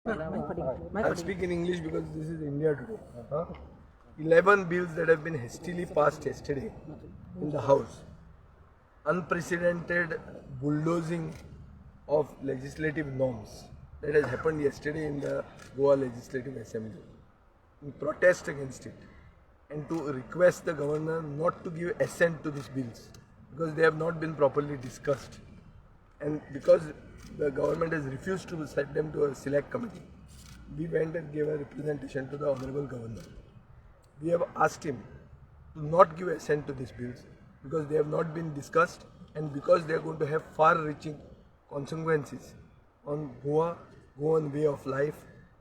I'll speak in English because this is India Today. Huh? 11 bills that have been hastily passed yesterday in the House. Unprecedented bulldozing of legislative norms that has happened yesterday in the Goa Legislative Assembly. In protest against it and to request the governor not to give assent to these bills because they have not been properly discussed and because the government has refused to send them to a select committee, we went and gave a representation to the Honorable Governor. We have asked him to not give assent to these bills because they have not been discussed and because they are going to have far reaching consequences on Goa, Goan way of life,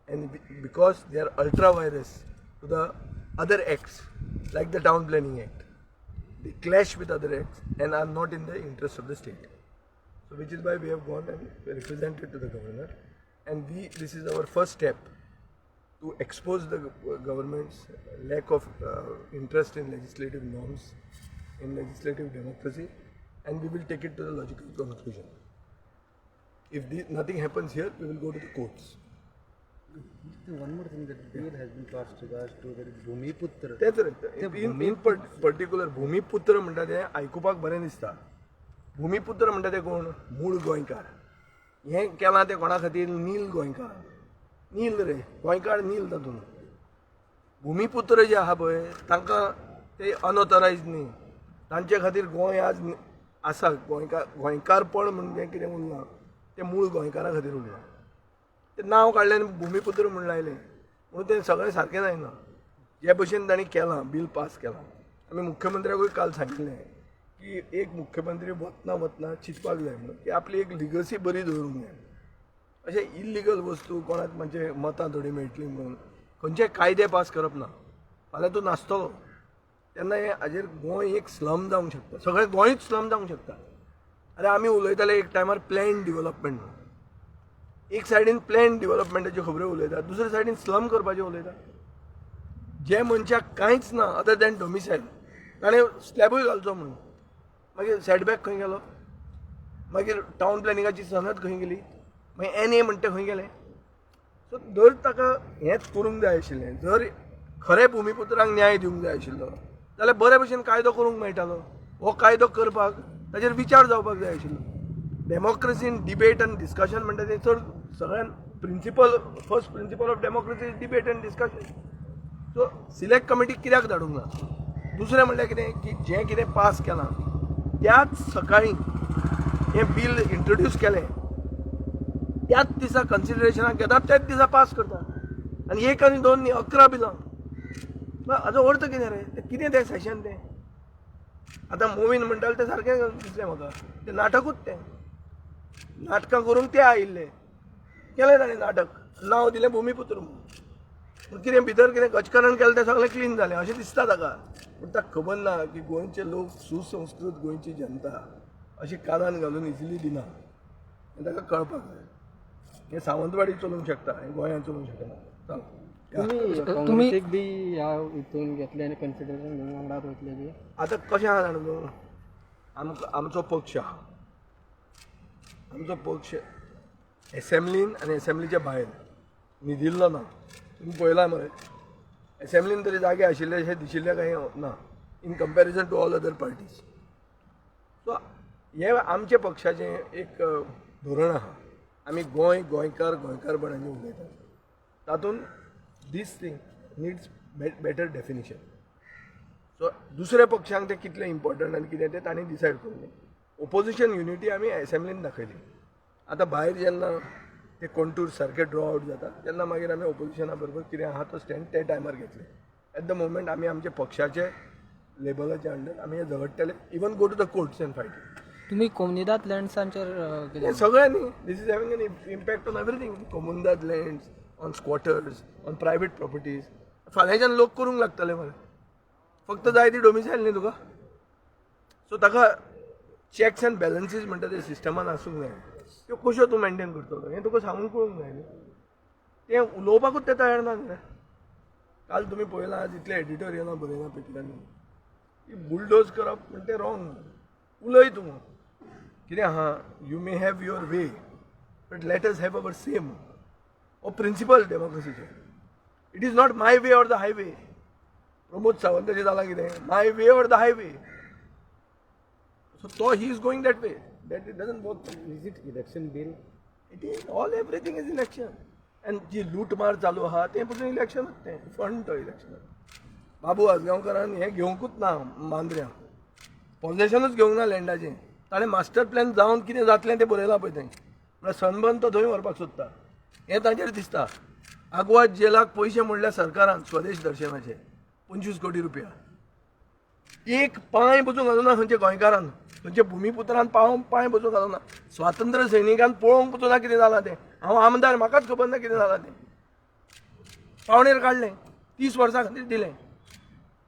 and because they are ultra vires to the other acts like the Town Planning Act. They clash with other acts and are not in the interest of the state. So which is why we have gone and represented to the governor, and we this is our first step to expose the government's lack of interest in legislative norms, in legislative democracy, and we will take it to the logical conclusion. If nothing happens here, we will go to the courts. One more thing, that bill has been passed regards to the Bhumiputra. तेच रे, in particular भुमीपुत्र म्हणटा तें आयकुपाक बरें दिसता. भुमीपुत्र म्हणटा ते कोण? मूळ गोंयकार. हें केलां तें कोणा खातीर? नील गोंयकार. नील रे गोंयकार, नील तातूंत. भुमीपुत्र जे आहा पळय, तांकां ते अनऑथरायज न्ही. तांचे खातीर गोंय आज आसा. गोंयकार, गोंयकारपण म्हणजे कितें उरलां तें मूळ गोंयकारा खातीर उरलां. तें नांव काडलें आनी भुमीपुत्र म्हूण लायलें म्हणून तें सगळें सारकें जायना. जे भशेन तांणी केलां, बील पास केलां, आमी मुख्यमंत्र्याकूय काल सांगिल्लें की एक मुख्यमंत्री वतना वतना चिंतपाक जाय म्हणून की आपली एक लिगसी बरी दवरूंक जाय. अशें इल्लिगल वस्तू कोणाक म्हणजे मतां थोडीं मेळटलीं म्हणून खंयचे कायदे पास करप ना. फाल्यां तूं नासतलो तेन्ना हें हाजेर गोंय एक स्लम जावंक शकता. सगळें गोंयूच स्लम जावंक शकता. आरे, आमी उलयताले एक टायमार प्लॅन डिवलपमेंट म्हणून. एक सायडीन प्लॅन डिवलपमेंटाच्यो खबऱ्यो उलयता, दुसरे सायडीन स्लम करपाच्यो उलयता. जे मनशाक कांयच ना अदर दॅन डोमिसायल, ताणें स्लॅबूय घालचो म्हणून. मागीर सेटबॅक खंय गेलो? मागीर टावन प्लॅनिंगाची सनद खंय गेली? मागीर एन ए म्हणटा खंय गेलें? सो जर ताका हेंच करूंक जाय आशिल्लें, जर खरें भुमीपुत्रांक न्याय दिवंक जाय आशिल्लो जाल्यार बरे भशेन कायदो करूंक मेळटालो. हो कायदो करपाक ताचेर विचार जावपाक जाय आशिल्लो. डेमोक्रेसीन डिबेट आनी डिस्कशन म्हणटा तें चड सगळ्यान principal, first principle of democracy, debate and discussion. So select committee कित्याक धाडूंक ना? दुसरें म्हणल्यार कितें की जें कितें पास केलां, त्याच सकाळीं हें बील इंट्रोड्यूस केलें, त्याच दिसा कन्सिडरेशनाक घेता, त्याच दिसा पास करता. आनी एक आनी दोन न्ही, 11 बिलां. हाजो अर्थ कितें रे? तें कितें तें सेशन तें? आतां मोवीन म्हणटाले तें सारकें दिसलें म्हाका. तें नाटकूच. तें नाटकां करूंक ते आयिल्ले. केलें ताणें नाटक, नांव दिलें भुमीपुत्र म्हणून. पूण कितें भितर कितें गजकरण केलें, तें सगळें क्लीन जालें अशें दिसता ताका. पूण ताका खबर ना की गोंयचे लोक सुसंस्कृत, गोंयची जनता अशी कानान घालून इजिली दिना हें ताका कळपाक जाय. हें सावंतवाडी चलोवंक शकता, हें गोंयांत चलोवंक शकना. चल या. तुम्ही काँग्रेसीक बी ह्या हितून घेतले आनी कन्सिडरेशन घेवन वांगडा वयतले बी? आतां कशें आहा जाणा तूं, आमकां आमचो पक्ष आहा. आमचो पक्ष एसेंब्लीन आनी एसेंब्लीच्या भायर न्हिदिल्लो ना. तुमी पळयलां मरे, एसेंब्लीन तरी जागे आशिल्ले अशें दिशिल्लें कांय ना in comparison to all other parties. So हें आमच्या पक्षाचें एक धोरण आहा. आमी गोंय, गोंयकार, गोंयकारपणाचें उलयतात. तातूंत this thing needs better definition. So दुसऱ्या पक्षांक तें कितलें इम्पॉर्टंट आनी कितें तें तांणी डिसायड करूंक. ओपोजिशन युनिटी आमी एसेंब्लीन दाखयली. आतां भायर जेन्ना ते कॉन्टूर सारके ड्रॉ आवट जाता, तेन्ना मागीर आमी ओपोजिशना बरोबर कितें आहा तो स्टँड ते टायमार घेतले. एट the moment आमी आमच्या पक्षाचे लेबलाच्या अंडर आमी हे झगडटले, even go to the courts and fight. तुम्ही कोमुनिदाद लँड्सांचेर कितें? हे सगळ्यांनी, this is having an impact on everything, Comunidade lands, on squatters, on private properties. फाल्यांच्यान लोक करूंक लागतले मरे. फक्त जाय ती डोमिसायल न्ही तुका. सो ताका चॅक्स अँड बॅलन्सीस म्हणटा ते सिस्टमान आसूंक जाय. त्यो कश्यो तूं मेंटेन करतलो हें तुका सांगून कळूंक जाय न्ही. तें उलोवपाकूच ते तयार ना रे. काल तुमी पळयलां, आज इतले एडिटोरियलां बरयलां पेपरांनी की बुलडोज करप म्हण तें रॉंग. उलय तूं कितें आहा. You may have your way, but let us have our say. हो प्रिंसिपल डेमोक्रेसीचें. It is not my way or the highway. Pramod सावंताचें जालां कितें, my way or the highway. So तो he is going that way, that it doesn't work. Is it election bill? It is all, everything is election. And जी लूटमार चालू आहा तें पसून इलेक्शनूच, तें फंड तो इलेक्शन. बाबू आजगांवकारान हें घेवंकूच ना, मांद्र्यां पॉझेशनूच घेवंक ना लँडाचें. ताणें मास्टर प्लॅन जावन कितें जातलें तें बरयलां पळय थंय. म्हळ्यार सनबर्न तो थंय व्हरपाक सोदता हें ताजेर दिसता. आगवाद जेलाक पयशे म्हणल्यार सरकारान स्वदेश दर्शनाचे 25 कोटी रुपया, एक पांय पसून घालूना खंयच्या गोंयकारान, खंयच्या भुमीपुत्रान पांव पांय पसून घालूना. स्वातंत्र्य सैनिकान पळोवंक पसून ना कितें जालां तें. हांव आमदार, म्हाकाच खबर ना कितें जालां तें. पावणेर काडलें, 30 वर्सां खातीर दिलें.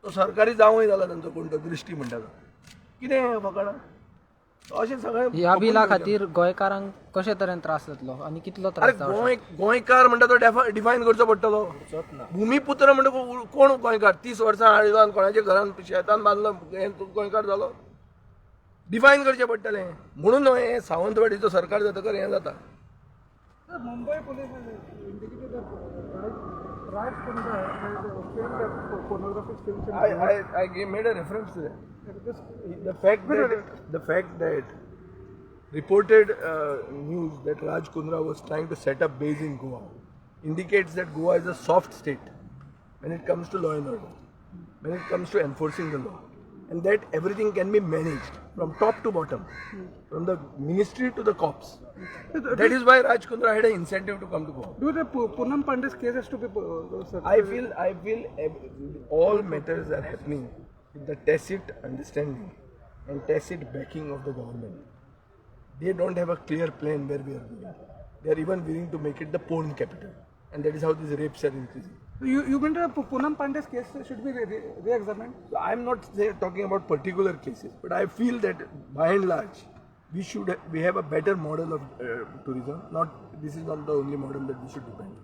तो सरकारी जावंय जाला तांचो कोण तो दृश्टी म्हणटा तो, कितें हें फकाणां अशें सगळें. ह्या बिला खातीर गोंयकारांक कशे तरेन त्रास जातलो आनी कितलो अरे त्रास जावंक गोंय गोंयकार म्हणटा तो डिफायन करचो पडटलो. भुमीपुत्र म्हणटा कोण गोंयकार? 30 वर्सां आयला, कोणाच्या घरान शेतान बांदलो, हें तूं गोंयकार जालो? डिफायन करचें पडटलें. म्हणून न्हय हें सावंतवाडीचो सरकार जातकर हें जाता. Sir, Mumbai police has indicated that Raj Kundra had filmed a pornographic films in I made a reference to that. This The fact that reported news that Raj Kundra was trying to set up base in Goa indicates that Goa is a soft state when it comes to law and order, when it comes to enforcing the law, and that everything can be managed from top to bottom, from the ministry to the cops. That is why Raj Kundra had an incentive to come to Goa. Do the Poonam Pandey's case has to be sir, I feel all matters are happening with the tacit understanding and tacit backing of the government. They don't have a clear plan where we are going. They are even willing to make it the porn capital, and that is how these rapes are increasing. You mean the Poonam Pandey's case should be re-examined? So I'm not talking about particular cases, but I feel that by and large, we have a better model of tourism. Not this is not the only model that we should depend on.